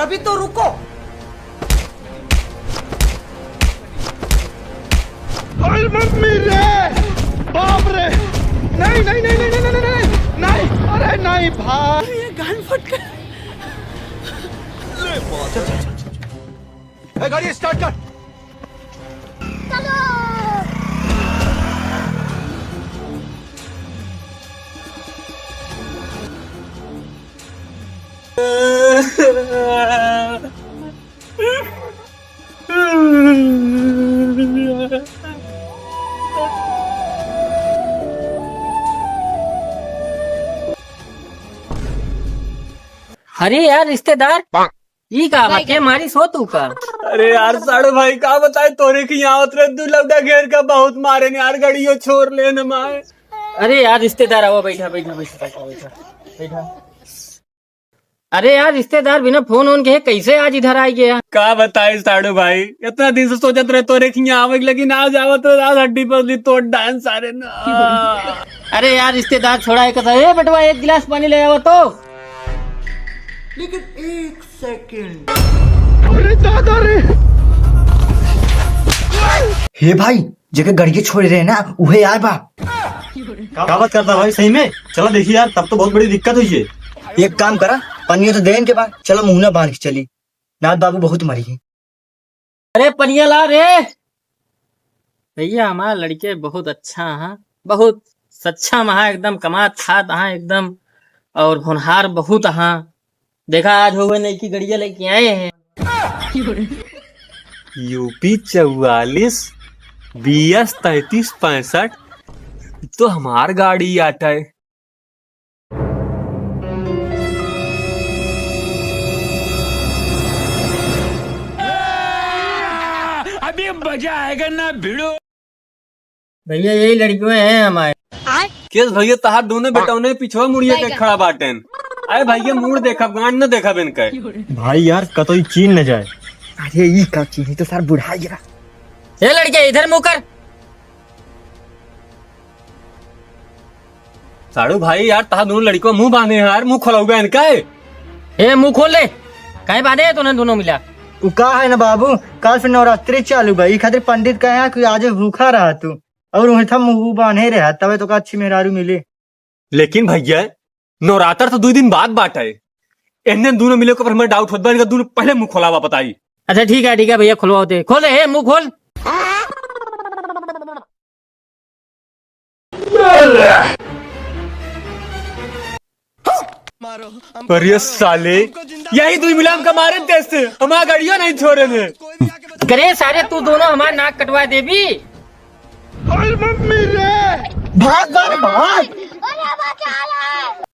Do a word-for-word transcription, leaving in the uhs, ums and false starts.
अभी तो रुको। अरे मम्मी रे, बाप रे, नहीं, नहीं, नहीं, अरे नहीं भाई। ये गान फट गया। ए, गाड़ी स्टार्ट कर। अरे यार रिश्तेदार, ई का बाटे, मारिस हो तू का? अरे यार साढ़ू भाई, का बताए, तोरे की यहाँ आवत रहे, दू लौंडा घेर का बहुत मारे ने यार, गड़ियो छोड़ ले न माए। अरे यार रिश्तेदार, आओ, बैठा, बैठा, बैठा, बैठा, बैठा, बैठा। अरे यार रिश्तेदार, बिना फोन ओन के कैसे आज इधर आ गया? का बताए साढ़ू भाई, इतना दिन से सोचत रहे तोरे की यहाँ आवे के, लेकिन आज आवत रहे, आज हड्डी पसली तोड़ डांस सारे ना। अरे यार रिश्तेदार, छोड़ा एक, ए बेटवा, एक गिलास पानी ले आवा तो। लेकिन एक सेकंड। अरे दादा रे। हे भाई, जेके गड़िया छोड़े रहे ना, उहे आए बा। का बात करता भाई, सही में? चला देखी यार, तब तो बहुत बड़ी दिक्कत हुई है। एक काम करा, पनिया तो देन के बाद, चला मुहना बांध के चली, नाथ बाबू बहुत मरी है। अरे पनिया ला रे। भैया, हमार लड़के बहुत अच्छा हाँ, बहुत सच्छा महा, एकदम कमात खात हाँ एकदम, और होनहार बहुत हाँ। देखा, आज हो गए नई की गड़िया लेके आए हैं। यूपी चौवालीस, बीएस तैंतीस पैंसठ, तो हमार गाड़ी आटा है। अभी मजा आएगा ना भिड़ो। भैया, यही लड़कियों हैं हमारे। केस भैया, तहार दोनों बेटौने पिछवा मुड़िया के खड़ा बाटेन। अरे भैया, मुड़ देखब, गांड न देखब इनके। भाई यार, कतई चीन न जाए। अरे, ई का चीन, ई तो सार बुढ़ा गया। ए लड़के, इधर मुंह कर। साढ़ू भाई यार, तहार दोनों लड़िकवा मुंह बांधे हैं यार, मुंह खोलौबे इनका है। ए, मुंह खोल ले। काहे बांधे है तूने दोनों मिला? उ का है ना बाबू, काल से नवरात्रि चालू बा, ई खातिर पंडित कहे हैं कि आज भूखा रहा तू, और उहे था मुंह बांधे रहा, तबे तो का अच्छी मेहरारू मिली। लेकिन भैया, नवरात्र तो दो दिन बाद बाटे, इन्हें दोनों मिले के ऊपर हमें डाउट होत बा, इनका दोनों पहले मुंह खोलावा बताई। अच्छा ठीक है, ठीक है भैया, खुलवाओ दे, खोल रे, ए, मुंह खोल। अरे साले, यही दुई मिला हमका मारे देते, हमारा गाड़िया नहीं छोड़े थे। करे सारे, तू दोनों हमार नाक कटवा देबी। अरे मम्मी रे, भाग, भाग, भाग।